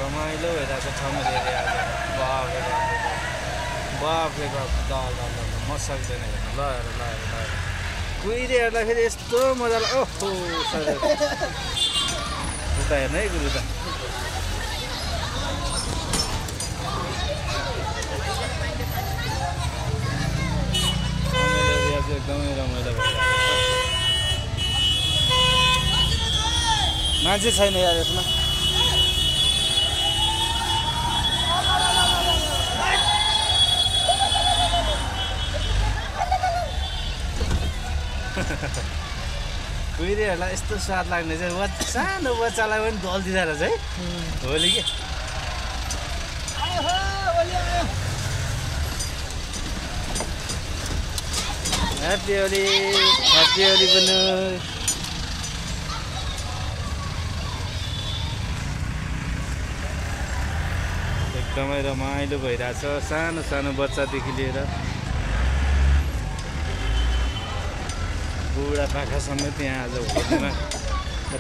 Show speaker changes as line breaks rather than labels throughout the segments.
रमाइलो भइरहेको छ ठमेल एरिया आज। बाफ रे बाफ रे बाफ, ल ल ल ल म सक्दैन हेर्नु। ल हेर ल हेर ल हेर, कुहिरे हेर्दाखेरि यस्तो मजा लाग्यो। ओहो सर उता हेर्नु है गुरु त। ठमेल एरिया चाहिँ एकदमै रमाइलो भइरहेको छ। मान्छे छैन यार यसमा। कुहिरेहरूलाई यस्तो स्वाद लाग्ने चाहिँ सानो बच्चालाई पनि दल दिँदो रहेछ है होली के। ह्याप्पी होली, ह्याप्पी होली पनि। एकदमै रमाइलो भइरहेछ, सानो सानो बच्चादेखि लिएर बुढापाका समेत यहाँ आज होलीमा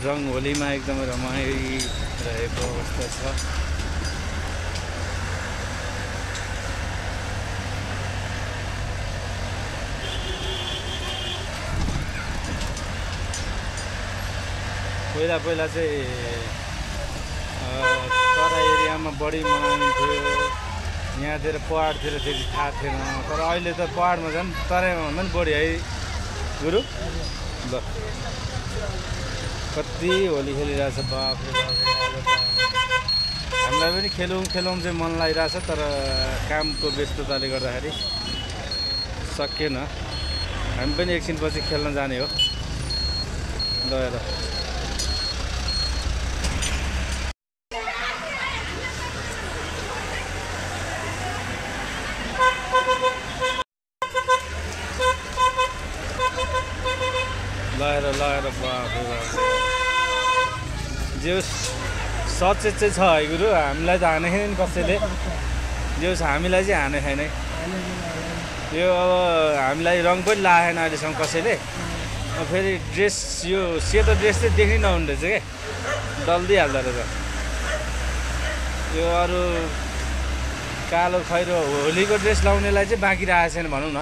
रङ होलीमा एकदमै रमाइरहेको अवस्था छ। पहिला पहिला चाहिँ तराई एरियामा बढी मनाइन्थ्यो, यहाँतिर पहाडतिर त्यति थाहा थिएन। तर अहिले त पहाडमा झन् तराईमा भन्दा पनि बढी है गुरु। ल कति होली खेलिरहेछ, बाफ रे बाफ। हामीलाई पनि खेलौँ खेलौँ चाहिँ मन लागिरहेछ, तर कामको व्यस्तताले गर्दाखेरि सकिएन। हामी पनि एकछिनपछि खेल्न जाने हो। ल हेर लगाएर जे सचेत चाहिँ छ है गुरु। हामीलाई त हाने छैन कसैले, जे हामीलाई चाहिँ हाने छैन। यो अब हामीलाई रङ पनि लागेन अहिलेसम्म कसैले। फेरि ड्रेस यो सेतो ड्रेस चाहिँ देख्नै नहुने रहेछ क्या, डल्दिहाल्दो रहेछ। यो अरू कालो खैरो होलीको ड्रेस लाउनेलाई चाहिँ बाँकी राखेको छैन भनौँ न।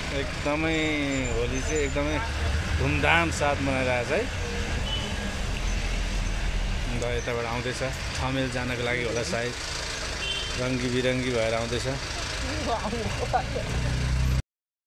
एकदमै होली चाहिँ एकदमै धुमधाम साथ मनाइरहेछ है। अन्त यताबाट आउँदैछ, ठमेल जानको लागि होला सायद, रङ्गी बिरङ्गी भएर आउँदैछ।